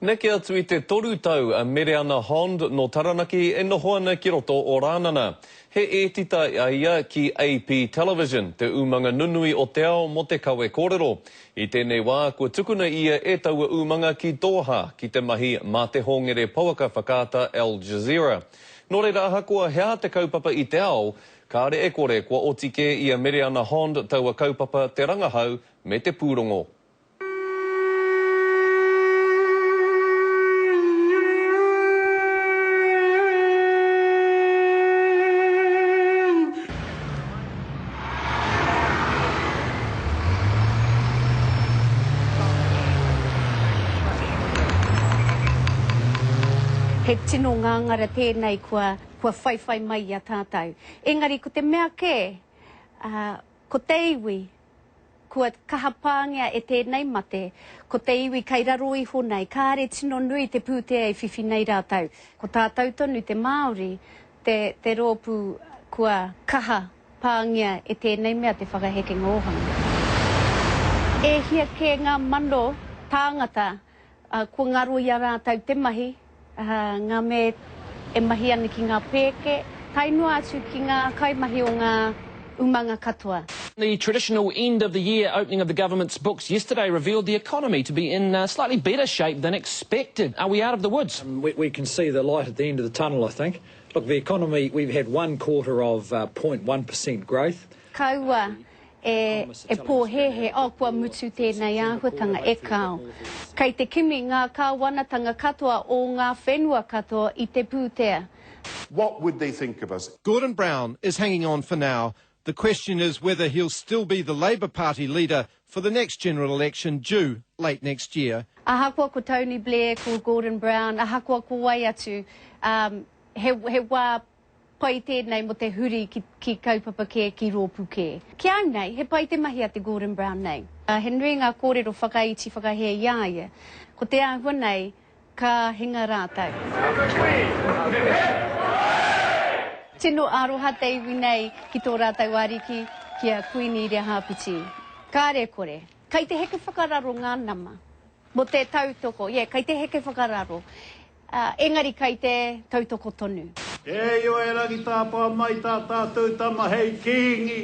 Neke atu i te toru tau a Mereana Hond nō Taranaki e noho ana ki roto o Rānana. He ētita a ia ki AP Television, te umanga nunui o te ao mō te kawe kōrero. I tēnei wā, kua tukuna ia e taua umanga ki Doha ki te mahi mā te hōngere pouaka whakaata Al Jazeera. Nō reira ahakoa he aha te kaupapa i te ao, kāre e kore kua oti kē i a Mereana Hond taua kaupapa te rangahau me te pūrongo. He tino ngāngara tēnei kua, kua whaiwhai mai i a tātou. Engari ko te mea kē, ā, ko te iwi, Kua kaha pāngia e tēnei mate, ko te iwi kei raro iho nei, kāre tino nui te pūtea e whiwhi nei rātou. Ko tātou tonu te Māori, te, te rōpū kua kaha pāngia e tēnei mea te whakahekenga ōhanga. E hia kē ngā mano tāngata kua ngaro i a rātou te mahi, ngā me e mahi ana ki ngā pēke, tae noa atu ki ngā kaimahi o ngā umanga katoa. The traditional end of the year opening of the government's books yesterday revealed the economy to be in slightly better shape than expected. Are we out of the woods? We, we can see the light at the end of the tunnel, I think. Look, the economy, we've had one quarter of uh, 0.1% growth. Kaua e, e pōhēhē, oh, kua mutu tēnei āhuatanga, e kāo. Kei te kimi ngā kāwanatanga katoa o ngā whenua katoa i te pūtea. What would they think of us? Gordon Brown is hanging on for now. The question is whether he'll still be the Labour Party leader for the next general election due late next year. Ahakoa ko Tony Blair, ko Gordon Brown, ahakoa ko wai atu, um, he, he wā Pai tēnei mō te huri ki, ki kaupapa kē, ki rōpū kē. Ki au nei, he pai te mahi a te Gordon Brown nei. He nui ngā kōrero whakaiti whakahē i a ia. Ko te āhua nei, ka hinga rātou. Tino aroha te iwi nei ki tō rātou ariki, ki a Kuini Rehāpiti. Kāre kore. Kei te heke whakararo ngā nama. Mō te tautoko, yeah, kei te heke whakararo. Ā, engari kei te tautoko tonu. E Ioe rangi tāpā mai tā tātou tama hei Kīngi.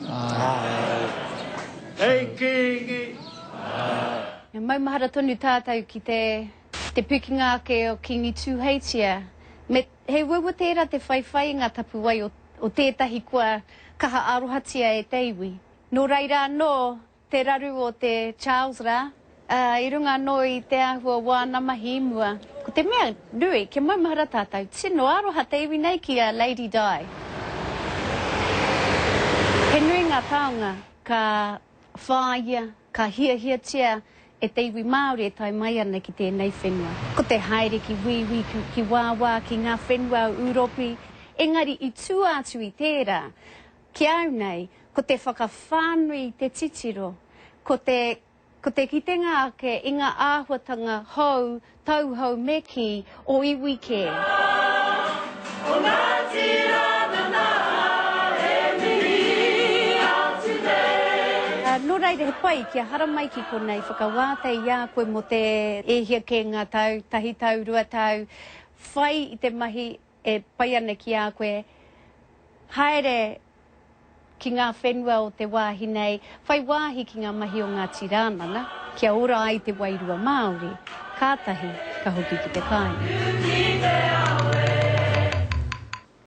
Āe. Hei Kīngi. Āe. E maumahara tonu tātou ki te, te pikinga ake o Kīngi Tūheitia, me, he uaua tērā te whaiwhai i ngā tapuwae o, o tētahi kua kaha arohatia e te iwi. Nō reira anō, Te raru o te Charles rā, ā, i runga anō i te āhua o āna mahi i mua. Ko te mea nui, kia maumahara tātou, tino aroha te iwi nei ki a Lady Di. He nui ngā taonga ka whāia, ka hiahiatia e te iwi Māori e tae mai ana ki tēnei whenua. Ko te haere ki Wīwī, ki wāwā, ki ngā whenua o Ūropi, engari i tua atu i tērā, Ki a au nei, ko te whakawhānui i te titiro, ko te, ko te kitenga ake i ngā āhuatanga hou, tauhou me kī, o iwi kē. O Ngāti Rānana e mihi atu nei. Nō reira, he pai kia haramai ki konei, whakawātea i a koe mō te e hia kē ngā tau, tahi tau, rua tau, whai i te mahi e pai ana ki a koe, haere ki ngā whenua o te wāhi nei, whai wāhi ki ngā mahi o Ngāti Rānana, kia ora ai te wairua Māori, kātahi ka hoki ki te kāinga.